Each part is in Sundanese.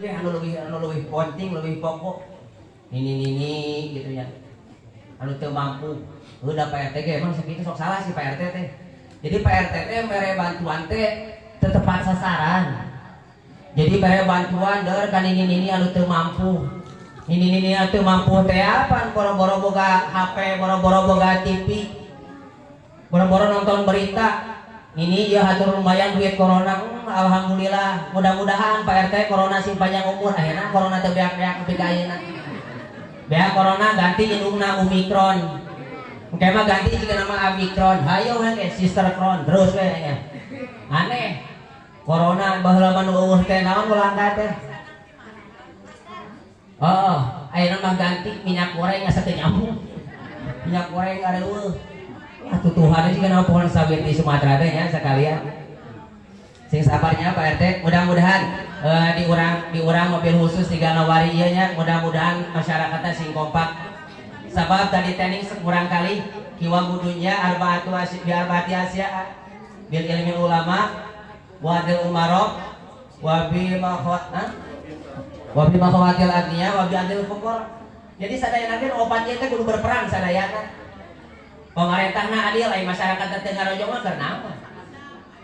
Anu leuwih penting, leuwih pokok nini-nini gitu ya, anu teu mampu. Udah, Pak RT ge emang sakitu sok salah sih Pak RT teh. Jadi Pak RT teh mere bantuan teh teu tepat sasaran. Jadi mere bantuan der ka nini-nini anu teu mampu. Nini-nini anu teu mampu teh apa? Boro-boro boga HP, boro-boro boga TV, boro-boro nonton berita. Ini dia hatur lumayan duit corona. Alhamdulillah, mudah-mudahan Pak RT corona sing panjang umur. Akhirnya corona teu beak-beak nepi ka ayeuna. Beak corona, ganti indungna Omikron. Engke mah ganti jiga nama Omikron. Hayo we ke Sister Kron terus we nya. Aneh. Corona baheula mah nu eueuh teh naon, ulangka teh? Oh, ayeuna mah ganti minyak goreng, asa teu nyambung. Minyak goreng areueuh. Atuh Tuhan juga nama pohon sawit di Sumatera teh nya sekalian. Sing sabarnya, Pak RT, mudah-mudahan di urang mobil khusus di Ganawari ieu nya, mudah-mudahan masyarakatnya sing kompak. Sabab tadi teknik sekurang kali qiwamu dunya arbaatu asy bi arbaati asya, bil ilmi ulama wa adil umaro wa bi makhwat wa bi makhawatil agniya wa bi adil fuqara. Jadi sadayana ge opat ieu teh kudu berperan sadayana. Pemerintahna adil, ai masyarakat teh ngarojong mah keur naon?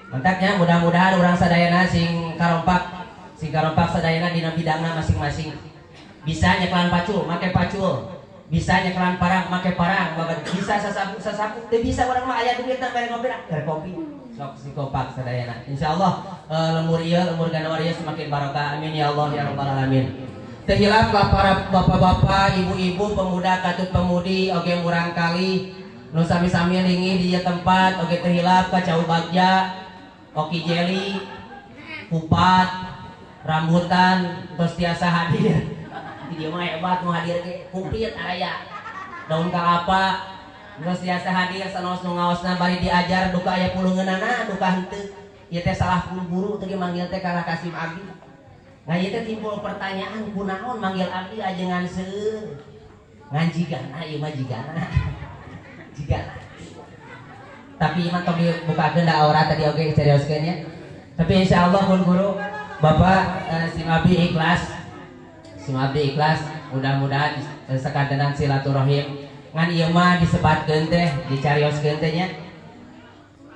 Mantaknya mudah-mudahan urang sadayana sing karompak, sing karompak sadayana dina bidangna masing-masing. Bisa nyekelan pacul, make pacul. Bisa nyekelan parang, make parang. Bisa sasapu, sasapu. Teu bisa urang mah aya duitna mere ngopi, mere kopi. Sok sing kompak sadayana. Insyaallah lembur ieu, lembur Ganawari semakin barokah. Amin ya Allah ya rabbal alamin. Teu hilap lah para bapak-bapak, ibu-ibu, pemuda katut pemudi, oge murang kali nu sami-sami linggih di ieu tempat, oge teu hilap ka cau bagja, oki jeli, kupat, rambutan, terus tiasa hadir. Di dieu mah hebat nu hadir ge, kumplit aya. Daun kalapa, terus tiasa hadir sanaos nu ngaosna bari diajar duka aya pulungeunana, duka henteu. Ieu teh salah guru teh manggil teh kalah kasim abdi. Nah, ieu teh timbul pertanyaan, kunaon manggil abdi ajengan seueur. Ngan jigana ieu mah jigana. Jigana. Tapi ieu mah tong dibukakeun da aurat tadi oge serioskeun nya. Tapi insya Allah pun guru Bapak sim abdi ikhlas. Sim abdi ikhlas, mudah-mudahan sakantenan silaturahim. Ngan ieu mah disebatkeun teh, dicarioskeun teh nya.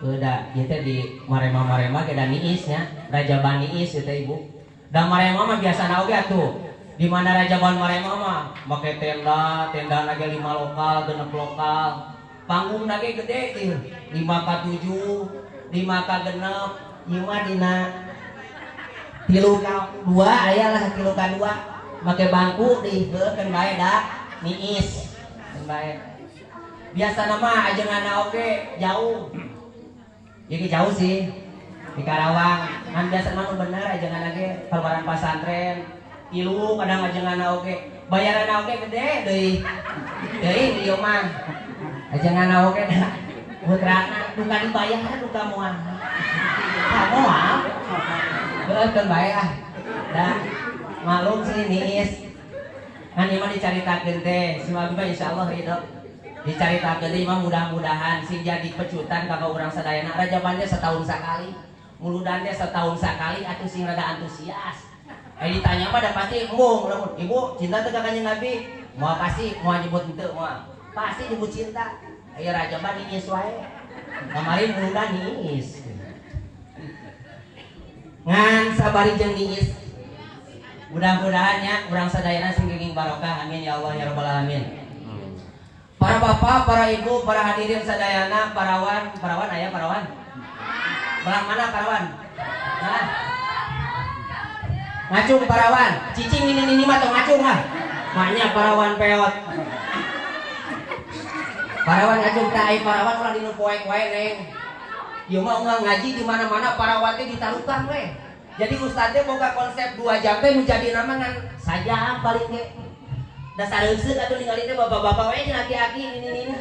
Udah, ieu teh di marema-marema ge da niis nya, rajaban niis ieu teh, Ibu. Da marema mah biasana oge atuh. Di mana rajaban marema mah make tenda, tenda ge 5 lokal, 6 lokal. Panggung ge gede ieu, 5 ka 7, 5 ka 6, ieu mah dina 3 ka 2 aya lah, 3 ka 2 make bangku diheukeun bae da niis. Keun bae. Biasana mah ajenganna oge jauh. Jadi jauh sih di Karawang. Kan biasa mah nu bener ajenganna ge keluaran pasantren. Tilu kadang ajenganna oge. Bayaranna oge gede deui. Deui ieu mah. Ajenganna oge da putrana duka dibayar duka moal. Ah, moal. Heuh, keun bae ah. Da malum sih niis. Kan ieu mah dicaritakeun teh, si abdi mah insyaallah ridho. Dicaritakeun teh mah mudah-mudahan sing jadi pecutan ka urang sadayana. Rajaban teh setahun sakali, muludan teh setahun sakali atuh sing rada antusias. Eh, ditanya mah da pasti embung lamun ibu cinta teh ka Kanjeng Nabi, moal pasti moal nyebut henteu moal. Pasti nyebut cinta. Aya rajaban niis wae. Kemarin muludan niis. Ngan sabari jeung niis. Mudah-mudahan ya urang sadayana sing geuning barokah. Amin ya Allah ya rabbal alamin. Para bapak, para ibu, para hadirin sadayana, parawan, parawan aya parawan? Belah mana parawan? Hah? Ngacung parawan, cicing ini mah tong ngacung ah. Maknya parawan peot. Parawan ngacung teh, ai parawan ulah dinu poek wae, Neng. Ieu mah unggal ngaji di mana-mana parawan teh ditarukan we. Jadi ustad teh boga konsep 2 jam teh nu jadi nama ngan sajam paling ge. Da sareuseuh atuh ningali teh bapak-bapak we jeung aki-aki ini.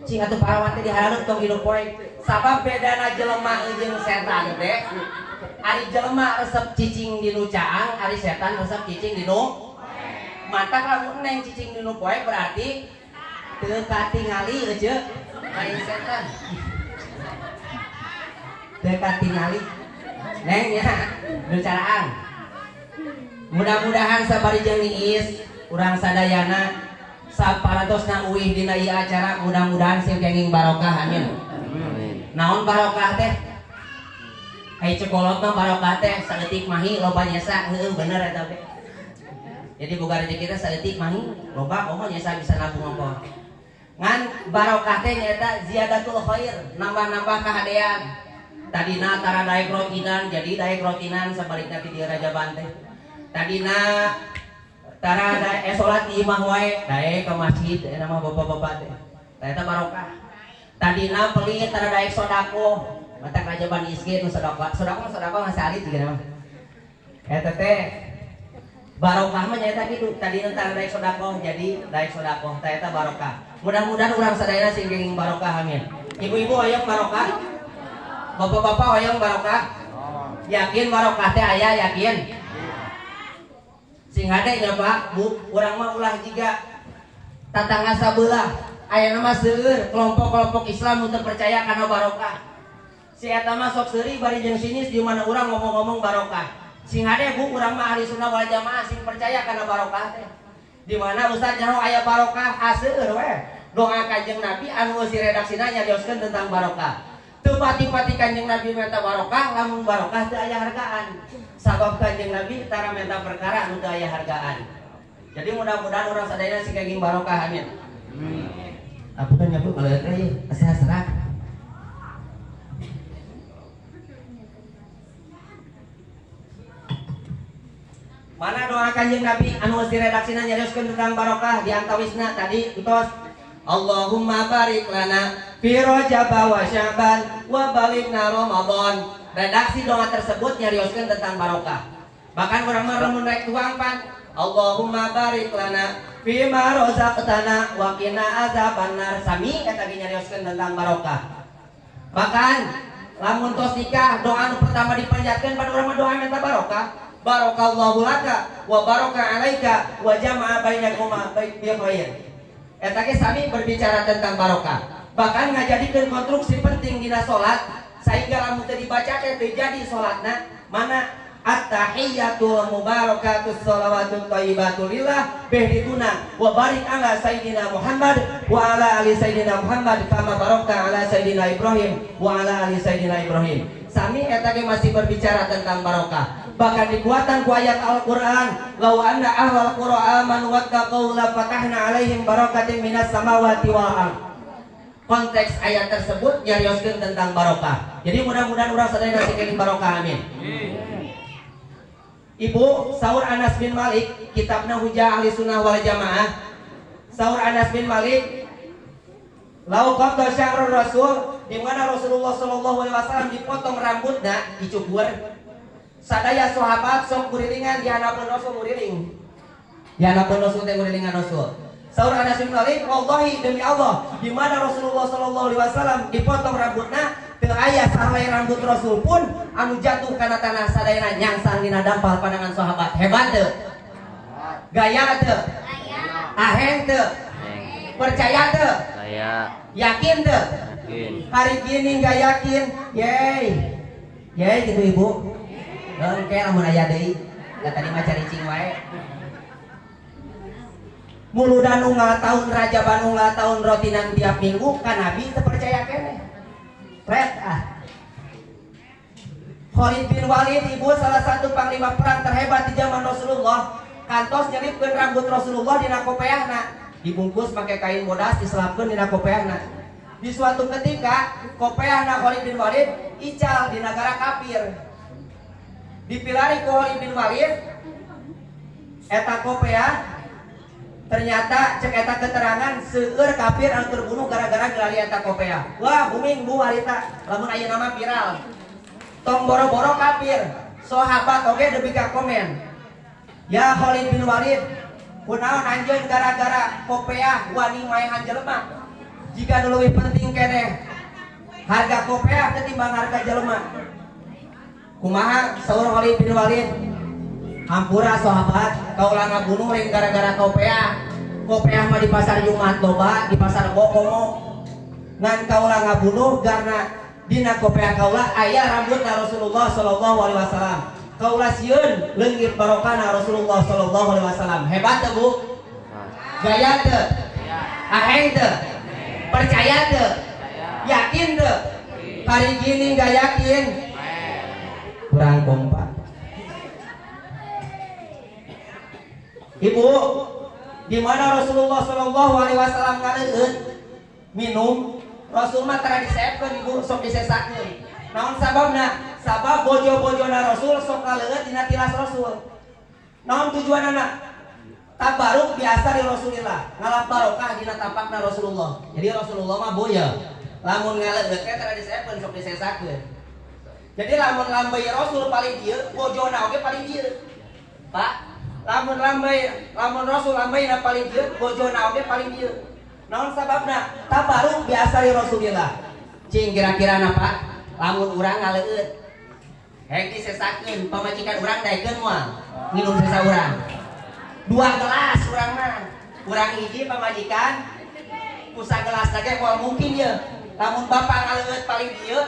Cing atuh parawan teh dihareup, tong dinu poek. Sabab bedana jelema jeung setan teh, ari jelema resep cicing di nu caang, ari setan resep cicing di nu mantak. Lamun neng cicing di nu poek berarti teu katingali euceu, lain setan. Teu katingali. Neng ya, nu caraang. Mudah-mudahan sabari jeung niis urang sadayana saparantosna uih dina ieu acara mudah-mudahan sing kenging barokah amin. Naon barokah teh? Ai cekolot mah barokah teh saeutik mahi loba nyesa, heueuh bener eta teh. Jadi boga rezeki teh saeutik mahi loba komo nyesa bisa nabung ongkoh. Ngan barokah teh nyaeta ziyadatul khair, nambah-nambah kahadean. Tadina tara daek rotinan jadi daek rotinan sabalikna ti dieu Rajaban teh. Tadina tara daek salat di imah wae, daek ka masjid eta mah bapak-bapak teh. Tah eta barokah. Tadina pelit tara daek sedekah, matak Rajaban miskin nu sedekah, sedekah sedekah ngasalit juga mah. Eta teh barokah mah nyaeta kitu, tadina tara daek sedekah jadi daek sedekah, tah eta barokah. Mudah-mudahan urang sadayana sing kenging barokah amin. Ibu-ibu hoyong barokah? Bapak-bapak hoyong barokah? Yakin barokah teh aya yakin? Sing hade nya Pak, Bu, urang mah ulah jiga tatangga sabelah. Ayeuna mah seueur kelompok-kelompok Islam nu teu percaya kana barokah. Si eta mah sok seuri bari jeung sinis di mana urang ngomong-ngomong barokah. Sing hade Bu, urang mah ahli sunnah wal jamaah sing percaya kana barokah teh. Di mana ustaz nyaho aya barokah aseur we. Doa Kanjeng Nabi anu si redaksina nyarioskeun tentang barokah. Teu pati-pati Kanjeng Nabi minta barokah, lamun barokah teu aya hargaan. Sabab Kanjeng Nabi tara minta perkara anu teu aya hargaan. Jadi mudah-mudahan urang sadayana sing kenging barokah amin. Apunten nya Bu, kalau teh asa serak. Mana doa Kanjeng Nabi anu si redaksina nyarioskeun tentang barokah di antawisna tadi entos Allahumma barik lana fi Rajab wa Sya'ban wa balighna Ramadan. Redaksi doa tersebut nyarioskeun tentang barokah. Bahkan urang mah lamun rek tuang pan Allahumma barik lana fi ma razaqtana wa qina azabannar. Sami eta ge nyarioskeun tentang barokah. Bahkan lamun tos nikah doa nu pertama dipanjatkeun pada urang mah doa minta barokah. Barakallahu laka wa baraka alaika wa jama'a bainakuma bi khair. Eta ge sami berbicara tentang barokah. Bahkan ngajadikeun konstruksi penting dina salat sehingga lamun teu dibaca teh teu jadi salatna. Mana at-tahiyatul mubarakatus shalawatut thayyibatul lillah beh dituna wa barik ala sayyidina Muhammad wa ala ali sayyidina Muhammad kama barakta ala sayyidina Ibrahim wa ala ali sayyidina Ibrahim. Sami eta ge masih berbicara tentang barokah. Bahkan dikuatan ku ayat Al-Qur'an, lau anna ahlal qura amanu wattaqau la fatahna alaihim barakatin minas samawati wal ardh. Konteks ayat tersebut nyarioskeun tentang barokah. Jadi mudah-mudahan urang sadaya sing kenging barokah amin. Ibu saur Anas bin Malik, kitabna Hujjah Ahli Sunnah wal Jamaah. Saur Anas bin Malik, lau qadda syahrul Rasul, di mana Rasulullah sallallahu alaihi wasallam dipotong rambutna, dicukur. Sadaya sahabat sok ngurilingan di hanapeun Rasul nguriling. Di hanapeun Rasul teh ngurilingan Rasul. Saur Anas bin Malik, wallahi demi Allah, di mana Rasulullah sallallahu alaihi wasallam dipotong rambutna, teu aya sahelai rambut Rasul pun anu jatuh kana tanah sadayana nyangsang dina dampal pandangan sahabat. Hebat teu? Gaya teu? Aheng teu? Percaya teu? Yakin teu? Hari gini nggak yakin, yey. Yey gitu ibu. Engke lamun aya deui, da tadi mah caricing wae. Muludan unggal tahun Rajaban unggal tahun rotinan tiap minggu kan Nabi teu percaya keneh. Pret ah. Khalid bin Walid ibu salah satu panglima perang terhebat di zaman Rasulullah, kantos nyelipkeun rambut Rasulullah dina kopeahna, dibungkus pakai kain bodas diselapkeun dina kopeahna. Di suatu ketika kopeahna Khalid bin Walid ical di negara kafir. Dipilari ku Khalid bin Walid eta kopeah ternyata cek eta keterangan seueur kafir anu terbunuh gara-gara milari eta kopeah. Wah booming bu harita lamun ayeuna mah viral. Tong boro-boro kafir, sahabat oge deui ka komen. Ya Khalid bin Walid, kunaon anjeun gara-gara kopeah wani maehan jelema? Jika nu leuwih penting keneh harga kopeah ketimbang harga jelema. Kumaha saur Khalid bin Walid? Hampura sahabat, kaula ngabunuh ring gara-gara kopeah. Kopeah mah di pasar Jumat loba, di pasar Rebo komo. Ngan kaula ngabunuh karena dina kopeah kaula aya rambutna Rasulullah sallallahu alaihi wasallam. Kaula sieun leungit barokahna Rasulullah sallallahu alaihi wasallam. Hebat teu Bu? Gaya teu? Aheng teu? Percaya teu? Yakin teu? Hari gini nggak yakin? Kurang kompak. Ibu, di mana Rasulullah sallallahu alaihi wasallam ngaleueut minum, Rasul mah tara diseepkeun ibu, sok disesakeun. Naon sababna? Sabab bojo-bojona Rasul sok ngaleueut dina tilas Rasul. Naon tujuanana? Tabaruk biasa di Rasulillah, ngalap barokah dina tapakna Rasulullah. Jadi Rasulullah mah boya. Lamun ngaleueut teh tara diseepkeun, sok disesakeun. Jadi lamun lambey Rasul paling dieu, bojona oge paling dieu. Pak, lamun lambey, lamun Rasul lambeyna paling dieu, bojona oge paling dieu. Naon sababna? Tabaruk biasa di Rasulillah. Cing kira-kira na Pak, lamun urang ngaleueut hek disesakeun, pamajikan urang daekeun moal nginum sesa urang. 2 gelas urang mah. Urang hiji pamajikan kusa gelas lagi moal mungkin ye. Lamun bapak ngaleueut paling dieu,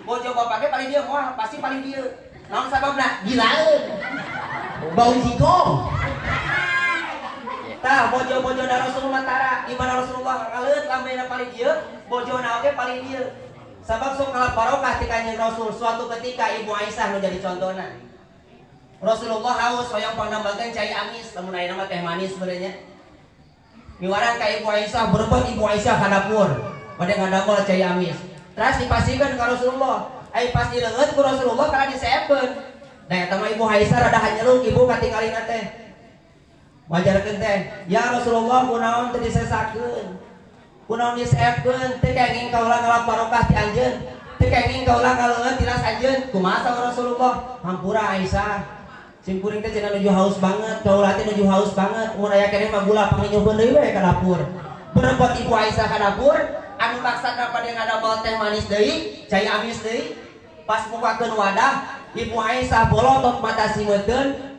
bojo bapak ge paling dieu moal, pasti paling dieu. Naon sababna? Gilaeun. Bau jigong. Tah bojo-bojona Rasulullah tara, di mana Rasulullah ngaleueut lambeyna paling dieu, bojona oge paling dieu. Sabab sok ngalap barokah ti Kanjeng Rasul. Suatu ketika Ibu Aisyah nu jadi contona. Rasulullah haus hoyong pangdambalkeun cai amis, lamun ayeuna mah teh manis sebenarnya. Miwarang ka Ibu Aisyah, berebut Ibu Aisyah ka dapur, bade ngadamel cai amis. Terus dipasihkeun ka Rasulullah. Ai pas dileueut ku Rasulullah kana diseepkeun. Da eta mah Ibu Aisyah rada hanyeluk ibu katingalina teh. Wajarkeun teh, ya Rasulullah kunaon teu disesakeun? Kunaon diseepkeun? Teu kenging kaula ngalap barokah ti anjeun. Teu kenging kaula ngaleueut tilas anjeun. Kumaha saur Rasulullah? Hampura Aisyah. Sim kuring teh cenah nuju haus banget, kaula teh nuju haus banget. Mun aya keneh mah gula panginyuhkeun deui we ka dapur. Berebut Ibu Aisyah ka dapur, anu maksadna pada ngadamel teh manis deui, cai amis deui. Pas mukakeun wadah, Ibu Aisyah bolotot mata simeuteun.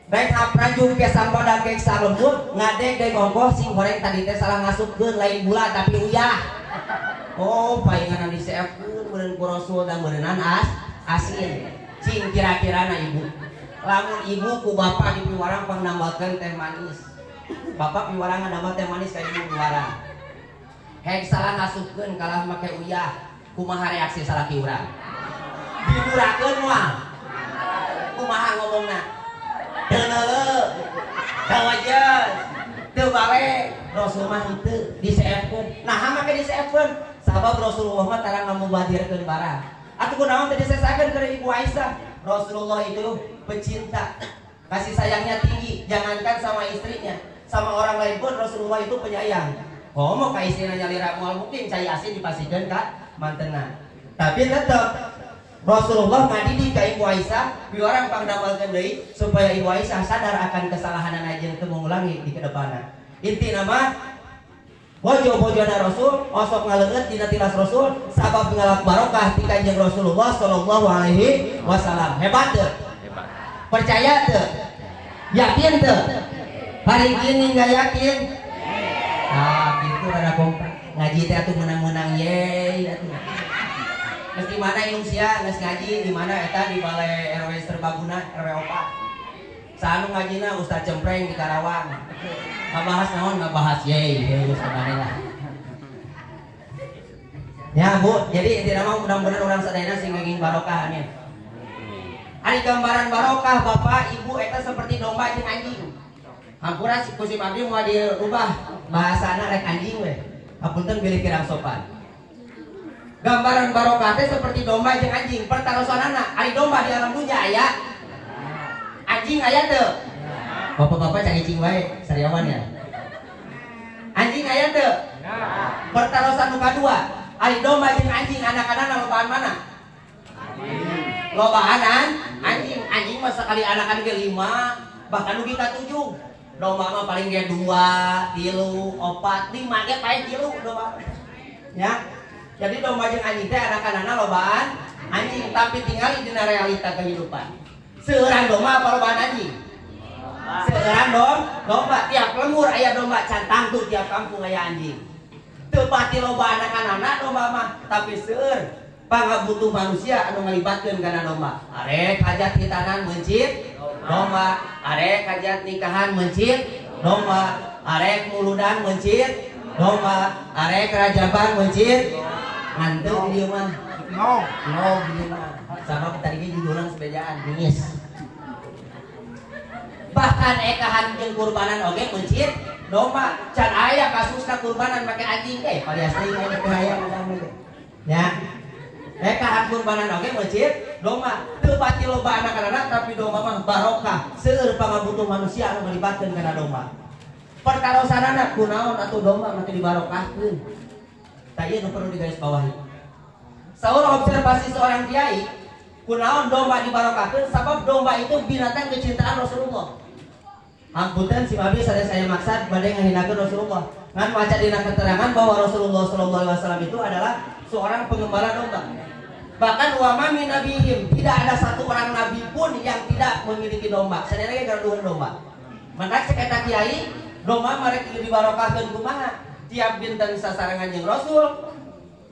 Rek haprajung kesang pada kek salembut, ngadeg deg ongkoh sing goreng tadi teh salah ngasupkeun lain gula tapi uyah. Oh, paingan diseepkeun meureun ku Rasul da meureunan asin. Cing kira-kirana ibu. Lamun ibu ku bapak dipiwarang pangnambalkeun teh manis. Bapak piwarang ngadamel teh manis ka ibu piwarang. Hek salah ngasupkeun kalah make uyah, kumaha reaksi salaki urang? Diburakeun moal. Kumaha ngomongna? Teu neuleuh, teu wajes, teu balik. Rasul mah henteu diseepkeun. Naha make diseepkeun? Sabab Rasulullah mah tara ngamubadirkeun barang. Atuh kunaon teh disesakeun ka Ibu Aisyah? Rasulullah itu pecinta, kasih sayangnya tinggi, jangankan sama istrinya, sama orang lain pun Rasulullah itu penyayang. Komo ka istrina nyalira moal mungkin cai asin dipasihkeun ka mantena. Tapi tetep Rasulullah ngadidik ka Ibu Aisyah, piwarang pangdamelkeun deui supaya Ibu Aisyah sadar akan kesalahanana jeung teu mengulangi di kedepanna. Intina mah bojo-bojona Rasul osok ngaleueut dina tilas Rasul sabab ngalap barokah ti Kanjeng Rasulullah sallallahu alaihi wasallam. Hebat teu? Hebat. Percaya teu? Yakin teu? Hari gini nggak yakin? Ah, gitu rada kompak. Ngaji teh atuh menang-menang ye atuh. Geus di mana indung sia geus ngaji di mana eta di balai RW Serbaguna RW 4. Saanu ngajina Ustaz Cempreng di Karawang. Ngabahas naon ngabahas ye geus kemana lah. Ya Bu, jadi intina mah mudah-mudahan urang sadayana sing ngeuing barokah amin. Ari gambaran barokah Bapak Ibu eta seperti domba jeung anjing. Hampura ku sim abdi moal dirubah bahasana rek anjing we. Hapunten bilih kirang sopan. Gambaran barokah teh seperti domba jeung anjing. Pertarosanana ari domba di alam dunya aya, anjing aya teu? Bapak-bapak cari cing wae sariawan ya. Anjing aya teu? Pertarosan nu kadua, ari domba jeung anjing anak-anakna lobaan mana? Lobaan anjing. Anjing mah sekali anakan ge 5, bahkan dugi ka 7. Domba mah paling ge 2, 3, 4, 5 ge paling 3 domba. Ya. Jadi domba jeung anjing teh anak-anakna lobaan anjing, tapi tingali dina realita kehidupan. Seueuran domba apa lobaan anjing? Seueuran domba. Tiap lembur aya domba, can tangtu tiap kampung aya anjing. Teu pati loba anak-anak domba mah, tapi seueur Pangabutuh manusia anu ngalibatkeun kana domba. Arek hajat hitanan meuncit domba, arek hajat nikahan meuncit domba, arek muludan meuncit domba, arek rajaban meuncit ngantuk di dieu mah. No. No di dieu mah. Sabab tadi ge judulna sebejaan bingis. Bahkan ekahan jeung kurbanan oge meuncit domba. Can aya kasusna kurbanan make anjing teh, palias deui aya teh hayang teh. Ya. Ekahan kurbanan oge meuncit domba. Teu pati loba anak-anak tapi domba mah barokah. Seueur pangabutuh manusia anu melibatkeun kana domba. Pertarosanana kunaon atuh domba make dibarokahkeun. Tah ieu nu perlu digarisbawahi. Saur observasi seorang kiai, kunaon domba dibarokahkeun sabab domba itu binatang kecintaan Rasulullah. Hampunten si Abi saya maksad bade ngahinakeun Rasulullah. Ngan maca dina keterangan bahwa Rasulullah sallallahu alaihi wasallam itu adalah seorang pengembala domba. Bahkan wa ma min nabiyyin, tidak ada satu orang nabi pun yang tidak memiliki domba. Sadaya ge gaduhan domba. Maka cek eta kiai, domba marek dibarokahkeun kumaha? Tiap dinten sasarengan jeung Rasul,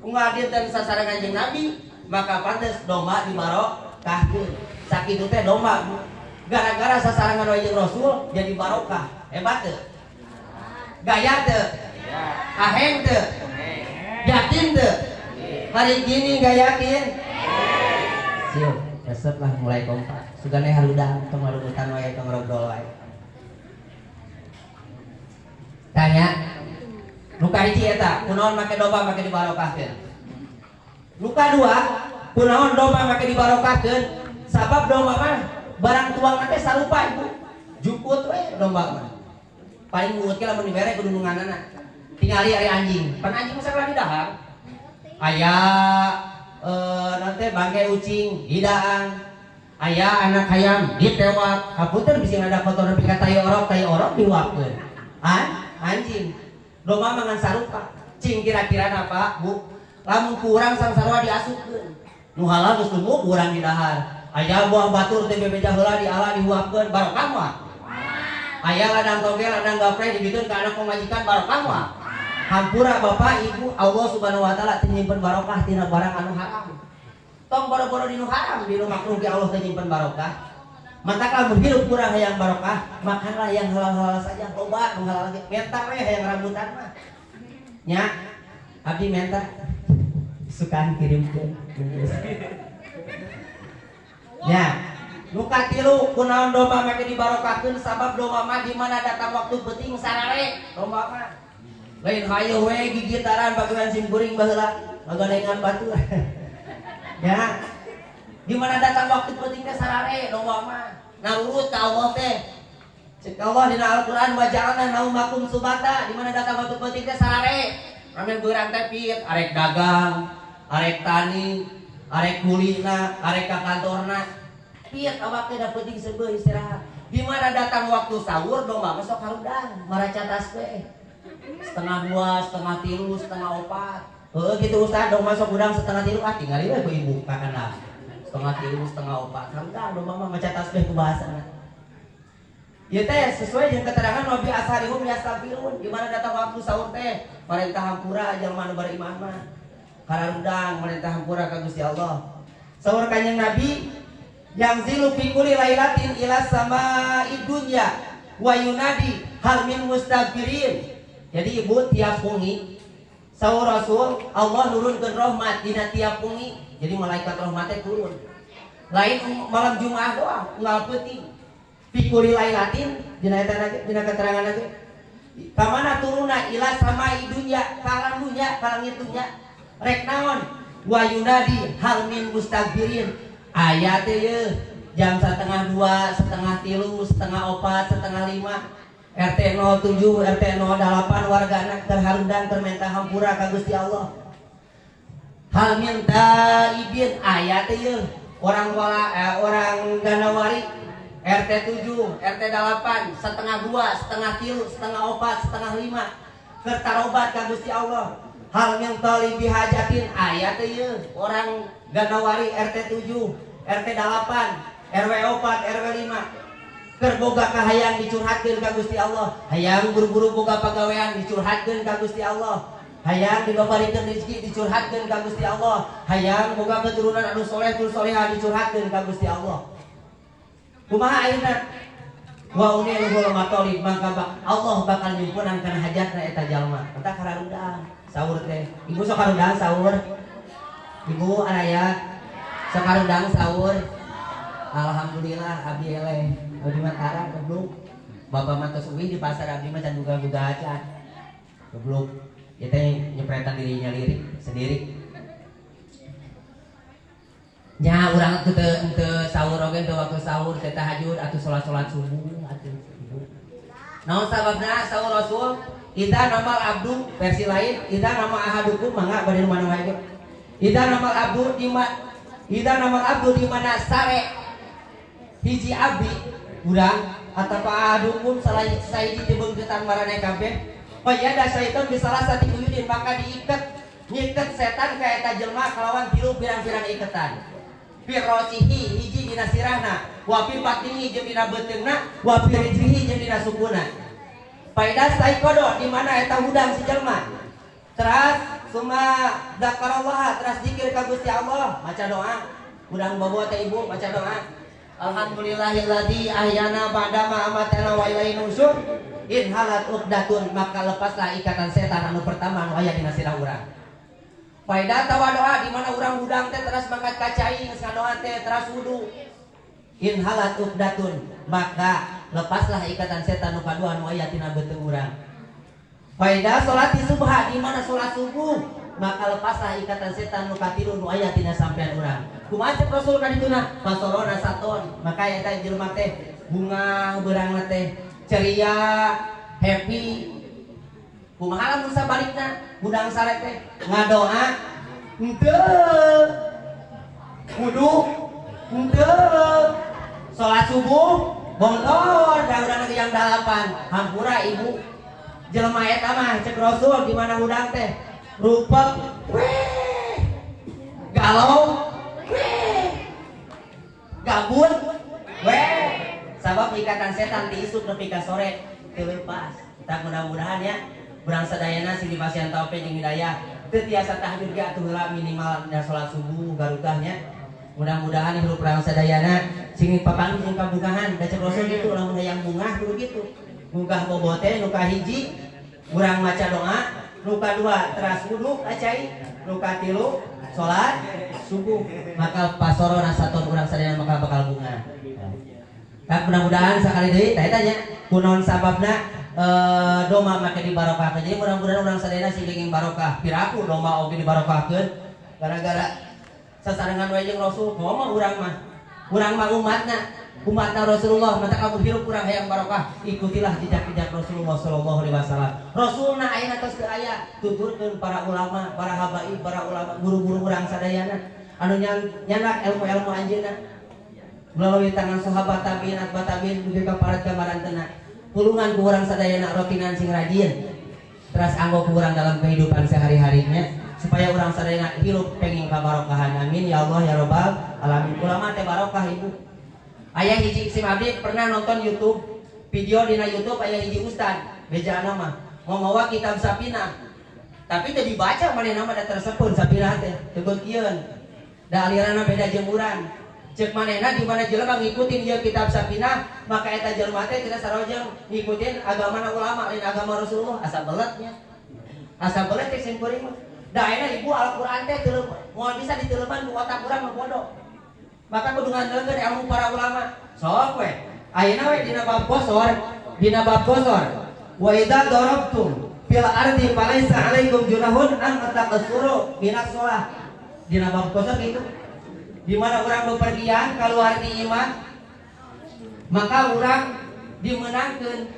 unggal dinten sasarengan jeung nabi, maka pantes domba dibarokahkeun. Sakitu teh domba gara-gara sasarengan wae jeung Rasul jadi barokah. Hebat teu? Gaya teu? Aheng teu? Yakin teu? Hari gini gak yakin? Siap, resep lah mulai kompak. Sugane harudang tong ngarubutan wae tong ngobrol wae. Tanya, nu kahiji eta, kunaon make domba make dibarokahkeun? Nu kadua, kunaon domba make dibarokahkeun? Sabab domba mah barang tuang teh sarupa ibu. Jukut we domba mah. Paling muut ke lamun dibere kudu nunganana. Tingali ari anjing. Pan anjing mah sakala didahar. Aya nanti bangke ucing hidaan, aya anak ayam ditewak, hapunten bisi ada kotor nepi ka tai orok diwakeun. Anjing. Domba mah ngan sarupa. Cing kira-kira napa, Bu? Lamun kurang sangsarua diasupkeun. Nu halal geus tunggu kurang didahar. Aya buah batur teh bebeja heula diala dihuapkeun barokah mah. Aya ladang toge ladang gapre dibikeun ka anak pamajikan barokah mah. Hampura Bapak Ibu, Allah Subhanahu wa taala teu nyimpen barokah tina barang anu haram. Tong boro-boro dinu haram, dinu makruh ge Allah teu nyimpen barokah. Maka lamun hidup kurang hayang barokah, makanlah yang halal-halal saja, loba nu halal ge. Menta we hayang rambutan mah. Nya, abdi menta sukaan kirimkeun. Nya, nu katilu kunaon domba make dibarokahkeun sabab domba mah di mana datang waktu penting sarare domba mah. Lain hayo we gigitaran bagian sim kuring baheula ngagorengan batu. Ya. Di mana datang waktu penting teh sarare domba mah. Nurut ka Allah teh. Cek Allah dina Al-Qur'an wa ja'alna naumakum subata, di mana datang waktu penting teh sarare. Rame beurang teh pit, arek dagang, arek tani, arek kulina, arek ka kantorna. Pit awak teh da penting seubeuh istirahat. Di mana datang waktu sahur domba mah sok harudang, maraca tasbih. 1:30, 2:30, 3:30. Heeh gitu Ustaz, domba sok udang 2:30 ah tingali we ku ibu kakana. 2:30, 3:30. Harudang domba mah maca tasbih ku bahasana. Ieu teh sesuai jeung keterangan Nabi asharihum yastafirun, di mana datang waktu sahur teh marentah hampura jalma nu beriman mah. Kararudang marentah hampura ka Gusti Allah. Sahur kanjeng Nabi yang zilu fi kulli lailatin ila sama'id dunya wa yunadi hal min mustaghfirin. Jadi ibu tiap wengi sahur Rasul Allah nurunkeun rahmat dina tiap wengi. Jadi malaikat rahmatnya turun. Lain malam Jumat doang, unggal peuting. Fi kulli lailatin dina eta lagi, dina keterangan lagi. Ka mana turunna ila samai dunya, ka alam dunya, ka langit dunya. Rek naon? Wa yunadi hal min mustaghfirin. Aya teh yeuh jam 1:30, 2:30, 3:30, 4:30. RT 07, RT 08 warga anak terharudang termenta hampura ka Gusti Allah. Hal min taibin aya teh yeuh orang wala orang Ganawari RT 7, RT 8, 1:30, 2:30, 3:30, 4:30 keur tarobat ka Gusti Allah. Hal min talibi hajatin aya teh yeuh orang Ganawari RT 7, RT 8, RW 4, RW 5 keur boga kahayang dicurhatkeun ka Gusti Allah, hayang buru-buru boga pagawean dicurhatkeun ka Gusti Allah, Hayang dibabarikeun rezeki dicurhatkeun ka Gusti Allah. Hayang boga keturunan anu soleh tur soleha dicurhatkeun ka Gusti Allah. Kumaha ayeuna? Wa uniluhul matolib, maka Allah bakal nyumpunan kana hajatna eta jalma. Eta kararudang sahur teh. Ibu sok karudang sahur? Ibu araya sok karudang sahur? Alhamdulillah abdi eleh. Abdi mah tara goblok. Bapak mah tos uih di pasar, abdi mah can buka-buka acan. Goblok. Ieu teh nyepretan dirinya lirik sendiri. Nya urang teu teu sahur oge, teu waktu sahur teh tahajud atuh, salat-salat subuh atuh. Naon sababna? Sahur Rasul, idza namal abdu, versi lain idza nama ahadukum, mangga bade mana wae. Idza namal abdu di ma, idza namal abdu di mana sare hiji abdi urang atau ahadukum salah sahiji ti beungkeutan maraneh kabeh, qayyada syaitan bi salasati quyudin, maka diiket nyiket setan ka eta jelema kalawan tilu pirang-pirang iketan. Fi rosihi, hiji dina sirahna, wa fi batnihi, jeung dina beuteungna, wa fi rijlihi, jeung dina sukuna. Faida staiqodo, di mana eta hudang si jelema teras summa dzakarallah, teras zikir ka Gusti Allah, maca doa hudang bobo teh ibu maca doa, alhamdulillahilladzi ahyana ba'da ma amatana wa ilaihi nusur, inhalat uqdatun, maka lepaslah ikatan setan anu pertama anu aya dina sirah urang. Faida tawadoa, di mana urang hudang teh teras mangkat ka cai, geus ngadoa teh teras wudu, inhalat uqdatun, maka lepaslah ikatan setan nu kadua anu aya tina beuteung urang. Faida salati subha, di mana salat subuh, maka lepaslah ikatan setan nu katilu nu aya tina sampean urang. Kumaha cek Rasul ka dituna? Fasorona saton, maka eta jelema teh bunga beurangna teh ceria, happy. Kumaha lamun sabalikna, hudang sare teh ngadoa henteu, wudu henteu, salat subuh bongkor da urang jam 8. Hampura ibu, jelema eta mah cek Rasul di mana hudang teh rupek weh, galau weh, gabut weh, sabab ikatan setan diisuk nepi ka sore teu lepas. Tak mudah-mudahan ya urang sadayana sing dipasihan taufik jeung hidayah, teu tiasa tahajud ge atuh heula minimal dina salat subuh garugahnya. Mudah-mudahan hirup urang sadayana sing papanggih jeung kabungahan. Da cek Rasul gitu, lamun hayang bungah kudu kitu. Munggah bobo teh nu kahiji urang maca doa, nu kadua teras wudu ka cai, nu katilu salat subuh, maka pasoro nasaton urang sadayana maka bakal bungah. Tak mudah-mudahan sakali deui tah eta nya kunaon sababna doma make dibarokahkeun. Jadi mudah-mudahan urang sadayana sing kenging barokah. Piraku doma oge dibarokahkeun gara-gara sasarengan we jeung Rasul. Komo urang mah. Urang mah umatna, umatna Rasulullah, maka kamu hirup urang hayang barokah, ikutilah jejak-jejak Rasulullah sallallahu alaihi wasallam. Rasulna ayeuna tos teu aya, tuturkeun para ulama, para habaib, para ulama, guru-guru urang sadayana anu nyandak ilmu-ilmu anjeunna melalui tangan sahabat, tabiin, atba tabiin, dugi ka para kamarantena. Pulungan ku urang sadayana rotinan sing rajin. Teras anggo ku urang dalam kehidupan sehari-harinya supaya urang sadayana hirup penging kabarokahan. Amin ya Allah ya Rabbal alamin. Ulama teh barokah ibu. Aya hiji sim abdi pernah nonton YouTube, video dina YouTube, aya hiji ustad bejana mah mau mawa kitab Sapina. Tapi teu dibaca manehna mah da tersepun Sapina teh teu beukieun. Da aliranna beda jeung urang. Cek manehna di mana jelema ngikutin ieu kitab Sapina, maka eta jelema teh cenah sarojeng ngikutin agama ulama lain agama Rasulullah, asa beletnya. Asa belet cek sim kuring mah. Da ayeuna ibu Al-Qur'an teh teu moal bisa diteuleman ku otak urang mah bodoh. Maka kudu ngandalkeun ilmu para ulama. Sok we. Ayeuna we dina bab qosor, dina bab qosor. Wa idza darabtum fil ardi falaisa alaikum junahun an taqsuru minas shalah. Dina bab qosor gitu. Di mana orang bepergian keluar di imah, maka orang dimenangkeun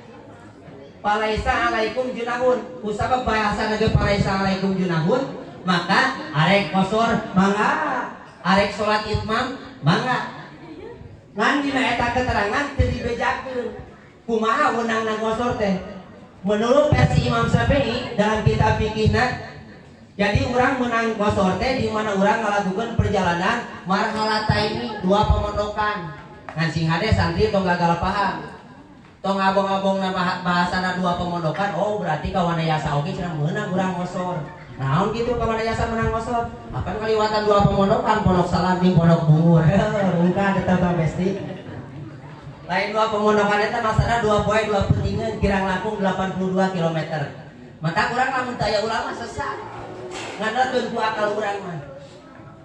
falaisa alaikum junahun. Kusabab bahasa ge falaisa alaikum junahun, maka arek qosor mangga, arek salat itmam mangga. Ngan dina eta keterangan teu dibejakeun kumaha wenangna qosor teh. Menurut versi Imam Syafi'i dalam kitab fikihna, jadi orang menang qosor teh di mana orang ngalakukan perjalanan marhalataini, dua pemondokan. Ngan sing hade santri tong gagal paham. Tong abong-abong na bahasana dua pemondokan, oh berarti ka Wanayasa oge cenah meunang urang ngosor. Naon kitu ka Wanayasa meunang ngosor? Apan kaliwatan dua pemondokan, Pondok Salam jeung Pondok Bungur. Rungkad eta Bang Besti. Lain dua pemondokan eta maksana dua poe dua peutingeun kirang langkung 82 km. Maka urang lamun teu aya ulama sesat. Ngandalkeun ku akal urang mah.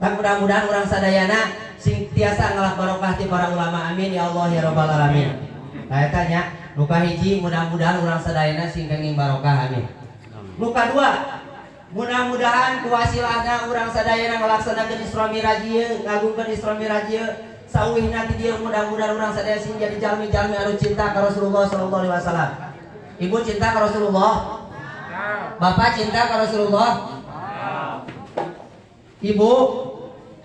Tang mudah-mudahan urang sadayana sing tiasa ngalap barokah ti para ulama, amin ya Allah ya rabbal alamin. Nah eta nya, nu kahiji mudah-mudahan urang sadayana sing kenging barokah, amin. Nu kadua, mudah-mudahan ku wasilahna urang sadayana ngalaksanakeun Isra Mi'raj ieu, ngagungkeun Isra Mi'raj ieu, sauwihna ti dieu mudah-mudahan urang sadaya sing jadi jalmi-jalmi anu cinta ka Rasulullah sallallahu alaihi wasallam. Ibu cinta ka Rasulullah? Bapak cinta ka Rasulullah? Ibu,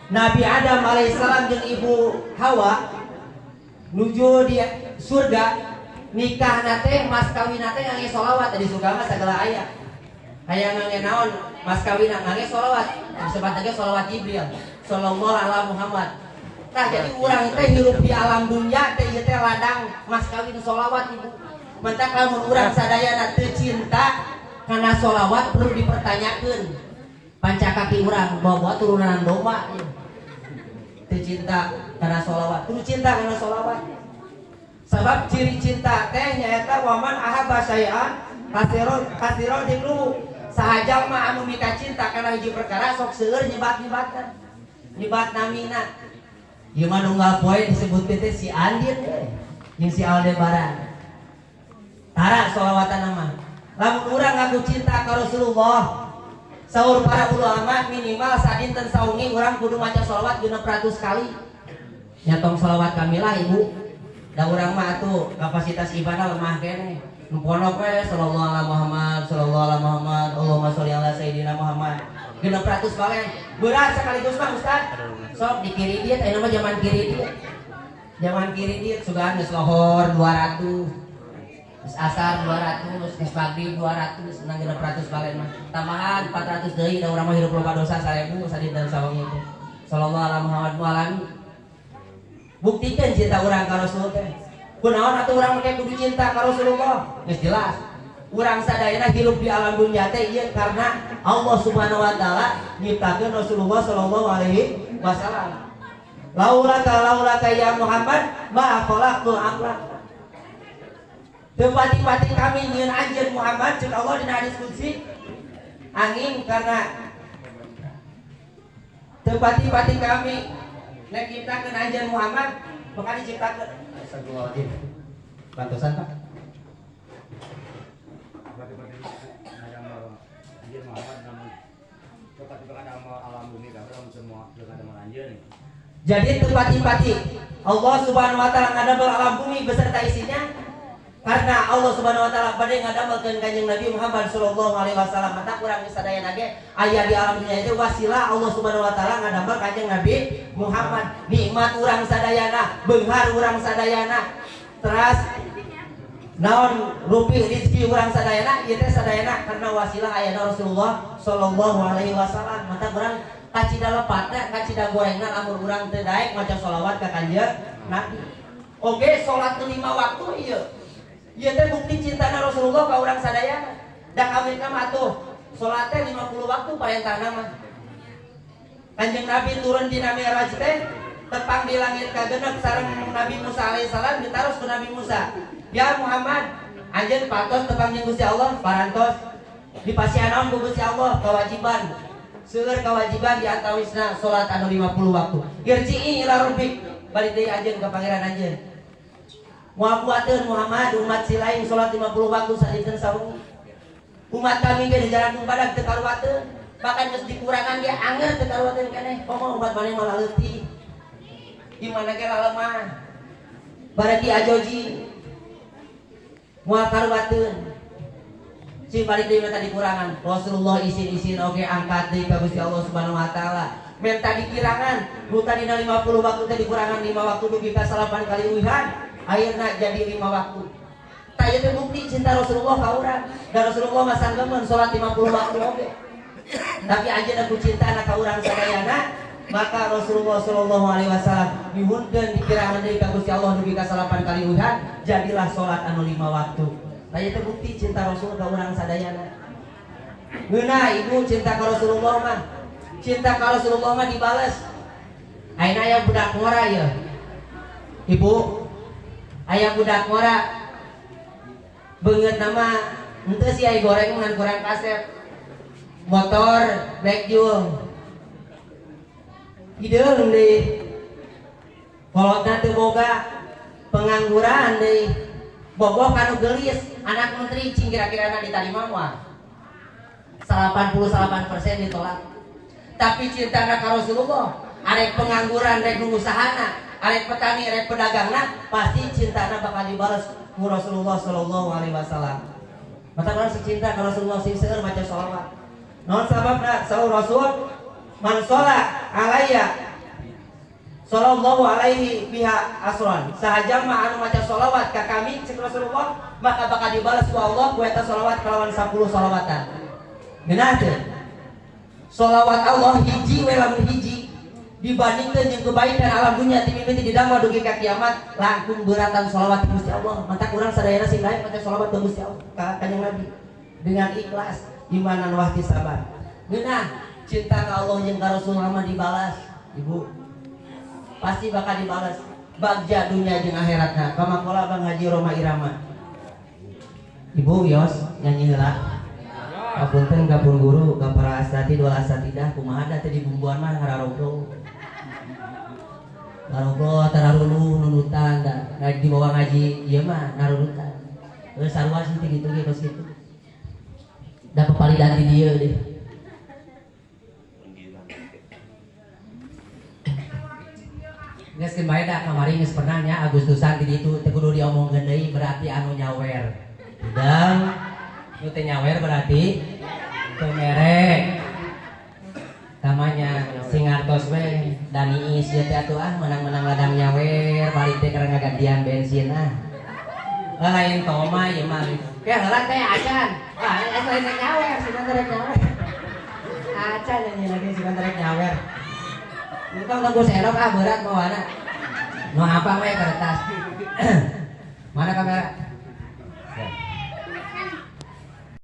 Nabi Adam alaihissalam jeung Ibu Hawa nuju di surga nikah nate mas kawin nate ngangge sholawat. Di surga mah segala aya, hayang ngangge naon mas kawin ngangge sholawat, disebut lagi sholawat Jibril, sallallahu ala Muhammad. Nah, jadi urang teh hirup di alam dunia teh ieu teh ladang mas kawin sholawat. Ibu, mentak lamun urang sadayana teu cinta kana sholawat perlu dipertanyakeun panca kaki urang, bawa turunan domba ieu. Teu cinta kana sholawat, kudu cinta kana sholawat. Sebab ciri cinta teh nyaeta waman ahabba syai'an katsiro katsiro dzikru. Saha jalma anu mika cinta kana hiji perkara sok seueur nyebat-nyebatkan. Nyebat namina. Ieu mah nunggal poe disebutkeun teh si Andin teh jeung si Aldebaran. Tara sholawatan mah. Lamun urang ngaku cinta ka Rasulullah, saur para ulama minimal sadinten sawengi urang kudu maca sholawat 600 kali. Nya tong sholawat kamilah ibu. Da urang mah atuh kapasitas ibadah lemah keneh. Nu pondok we sallallahu ala Muhammad, sallallahu ala Muhammad, Allahumma sholli ala sayidina Muhammad. 600 balen. Berat sekaligus mah Ustaz. Sok di kiri dia, ayeuna mah zaman kiri dia. Zaman kiri dia sugan geus lohor 200. Geus asar 200, geus maghrib 200, menang 600 balen mah. Tambahan 400 deui, da urang mah hirup loba dosa 1000 sadinten sawengi teh. Sallallahu ala Muhammad mualami. Buktikan cinta urang ka Rasul teh. Kunaon atuh urang make kudu cinta ka Rasulullah? Geus jelas. Urang sadayana hirup di alam dunia teh ieu karena Allah Subhanahu wa taala nyiptakeun Rasulullah sallallahu alaihi wasallam. Laulaka laulaka ya Muhammad ma khalaqtul aflak. Teu pati-pati kami nyieun anjeun Muhammad, ceuk Allah dina hadis qudsi. Angin karena teu pati-pati kami nek nyiptakeun anjeun Muhammad, maka diciptakeun. Astagfirullahaladzim. Bantosan Pak. Berarti ada anjeun Muhammad namun tepati ada alam bumi kabeh lamun semua ada anjeun. Jadi tepati-pati Allah Subhanahu wa taala ngadamel alam bumi beserta isinya karena Allah Subhanahu wa taala bade ngadamelkeun Kanjeng Nabi Muhammad sallallahu alaihi wasallam. Mata urang sadayana ge aya di alam dunia itu wasilah Allah Subhanahu wa taala ngadamel Kanjeng Nabi Muhammad. Nikmat urang sadayana, beunghar urang sadayana, teras naon rupi rezeki urang sadayana ieu teh sadayana karena wasilah ayana Rasulullah sallallahu alaihi wasallam. Mata urang kacida lepatna, kacida gorengna lamun urang teu daek maca sholawat ka Kanjeng Nabi. Oke, salat lima waktu ieu. Ieu teh bukti cintana Rasulullah ka urang sadayana. Da kawin mah atuh salat teh 50 waktu parentahna mah. Kanjeng Nabi turun dina Mi'raj teh tepang di langit kagenep sareng Nabi Musa alaihissalam, ditaros ku Nabi Musa. Ya Muhammad, anjeun patos tepang jeung Gusti Allah, parantos. Dipasihan naon ku Gusti Allah? Kewajiban. Seueur kewajiban di antawisna salat anu 50 waktu. Irji'i ila rabbik, balik deui anjeun ka pangeran anjeun. Moal kuateun Muhammad umat silain salat 50 waktu sadinten sawengi. Umat kami ge di jalan badag teu karuateun. Bahkan geus dikurangan ge anger teu karuateun keneh. Komo umat maneh malah leutik. Di mana ge lalemah. Baraki ajoji. Moal karuateun. Si balik deui minta dikurangan. Rasulullah isin-isin oge angkat deui ka Gusti Allah Subhanahu wa taala. Minta dikirangan, nu tadina 50 waktu teh dikurangan 5 waktu dugi ka 9 kali uihan, akhirna jadi 5 waktu. Tah ieu teh bukti cinta Rasulullah ka urang. Da Rasulullah mah sanggemeun salat 50 waktu oge. Tapi anjeunna ku cintana ka urang sadayana Maka Rasulullah Shallallahu Alaihi Wasallam nyuhunkeun dikiraan deui ka Gusti Allah dugi ka 9 kali uhan, jadilah salat anu 5 waktu. Tah ieu teh bukti cinta Rasul ka urang sadayana. Ngeunah ibu cinta ka Rasulullah mah. Cinta ka Rasulullah mah dibales. Ayeuna aya budak ngora ieu. Ibu, aya budak ngora beungeut nama henteu sih ai goreng ngan kurang kasep. Motor Black Jewel. Hideung deui. Kolotna teu boga, pengangguran deui. Bogoh kanu geulis, anak menteri cing kira-kirana ditarima moal. 88% ditolak. Tapi cintana ka Rasulullah, arek pengangguran rek nu usahana, arek petani rek pedagangna, pasti cintana bakal dibales ku Rasulullah sallallahu alaihi wasallam. Mata urang si cinta ka Rasulullah sing seueur maca sholawat. Naon sababna? Saur Rasul, man sholla alayya sallallahu alaihi biha asron. Saha jalma anu maca sholawat ka kami cek Rasulullah, maka bakal dibalas ku Allah ku eta sholawat kalawan 10 sholawatan. Geunah teu? Sholawat Allah hiji we lamun hiji dibandingkeun jeung kebaikan alam dunia ti mimiti didamel dugi ka kiamat langkung beratan sholawat ti Gusti Allah. Matak urang sadayana sing daek maca sholawat ka Gusti Allah ka Kanjeng Nabi dengan ikhlas imanan wahtisaban. Geunah cinta ka Allah jeung ka Rasulullah mah dibalas, Ibu. Pasti bakal dibalas. Bagja dunia jeung akhiratna. Kama qala Bang Haji Rhoma Irama. Ibu yos nyanyi heula. Kapunten ka pun guru, ka para asatid wal asatidah kumaha da teh dibumbuan mah ngararogro. Ngarogro tararuluh nunutan da dibawa ngaji ieu mah narunutan. Geus sarua sih teh kitu ge kos kitu. Da papalidan di dieu deh. Geus keun bae da kamari geus pernah nya Agustusan di ditu teu kudu diomongkeun deui berarti anu nyawer. Hidang nu teu nyawer berarti teu mere. Tamanya sing ngartos we Dani is ieu teh atuh ah menang-menang ladang nyawer balik teh keur ngagantian bensin ah. Lah lain toma ieu mah. Ke heula teh acan. Wah, eta lain rek nyawer, si rek nyawer. Acan nyanyi lagi si rek nyawer. Entong tunggu serok ah berat mawana. Nu apa we kertas.